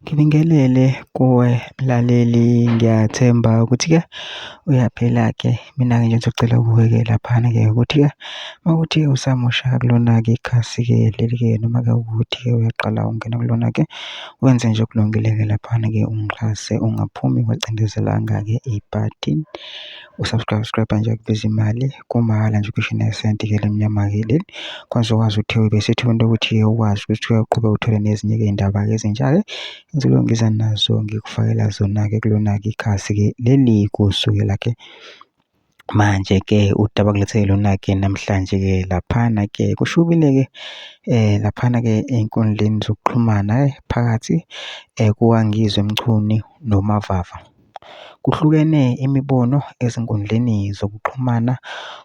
Ngibingelele kuwe mlaleli, ngiyathemba ukuthi-ke uyaphila-ke. Mina-ke nje ngizocela kuwe-ke laphana-ke ukuthi-ke uma kuwukuthi usamusha kulona-ke ikhasi-ke leli-ke noma-ke ukuthi-ke uyaqala ungena kulona-ke, wenze nje okulungile-ke laphana-ke ungixhase ungaphumi ungacindezelanga-ke ibhathini. U-subscribe nje akubizi imali, kumahhala nje ukhishwe nesenti-ke elimnyama-ke leli. Khona uzokwazi ukuthi ube sethubeni lokuthi ukwazi ukuthi uqhubeke uthole nezinye-ke iy'ndaba-ke ezintsha-ke engizobe ngiza nazo ngikufakela zona-ke kulona-ke ikhasi-ke leli kusukela-ke manje-ke udaba engilethele lona-ke namhlanje-ke laphana-ke kushubile-ke laphana-ke ey'nkundleni zokuxhumana phakathi kukaNgizwe Mchunu noMavava. Kuhlukene imibono ezinkundleni zokuxhumana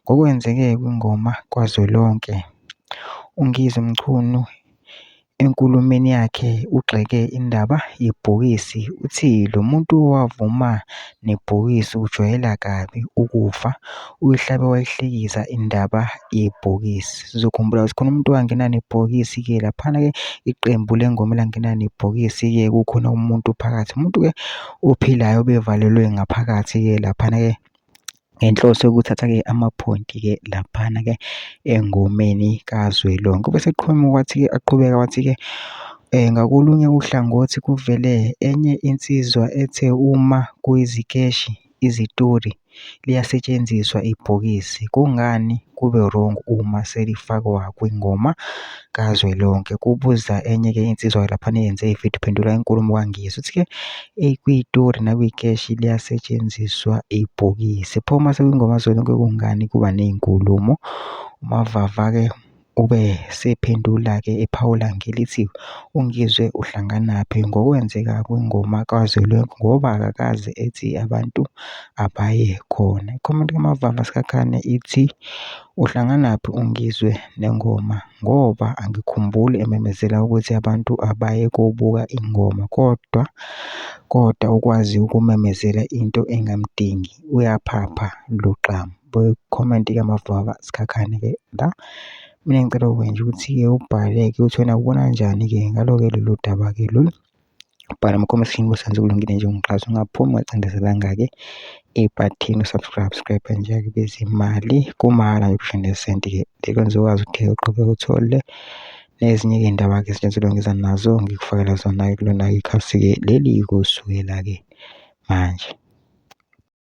ngokwenzeke kwingoma kazwelonke. UNgizwe Mchunu enkulumeni yakhe ugxeke indaba yebhokisi, uthi lo muntu owavuma nebhokisi ujwayele kabi ukufa, uyihlabe wayihlikiza indaba yebhokisi. Sizokhumbula ukuthi khona umuntu owangena nebhokisi-ke laphana-ke iqembu lengoma elangena nebhokisi-ke kukhona umuntu phakathi, umuntu-ke ophilayo obevalelwe ngaphakathi-ke laphana-ke ngenhloso yokuthatha-ke amaphoyinti-ke laphana-ke engomeni kazwelonke. Bese eqhamuka wathi-ke aqhubeka wathi-ke ngakolunye uhlangothi kuvele enye insizwa ethe uma kuyizikeshi, izitori liyasetshenziswa ibhokisi, kungani kube wrong uma selifakwa kwingoma kazwelonke? Kubuza enye-ke insizwa laphana eyenze ividiyo iphendula inkulumo kaNgizwe. Uthi-ke kwiy'tori nakwiy'keshi liyasetshenziswa ibhokisi, pho mase kwingoma kazwelonke kungani kuba ney'nkulumo? UMavava-ke ube sephendula-ke ephawula ngelithi uNgizwe uhlanganaphi ngokwenzeka kwingoma kazwelonke ngoba akakaze ethi abantu abaye khona. Ikhomenti kaMavava Sikhakhane ithi uhlanganaphi uNgizwe nengoma ngoba angikhumbuli ememezela ukuthi abantu abaye kobuka ingoma kodwa kodwa ukwazi ukumemezela into engamdingi uyaphapha lo xamu. Comment kaMavava Sikhakhane-ke la. Mina ngicela kuwe nje ukuthi-ke ubhale-ke ukuthi wena ubona kanjani-ke ngalo-ke lolu daba-ke lolu. Bhala ama-comment section kusenze kulungile nje ungixhase ungaphumi ungacindezelanga-ke ibhathini u-subscribe subscribe nje akubizi imali kumahhala nje ukusho nesenti-ke lekwenza ukwazi ukuthi uqhubeke uthole nezinye-ke iy'ndaba-ke ezintsha ngiza nazo ngikufakela zona-ke kulona ikhasi-ke leli kusukela-ke manje.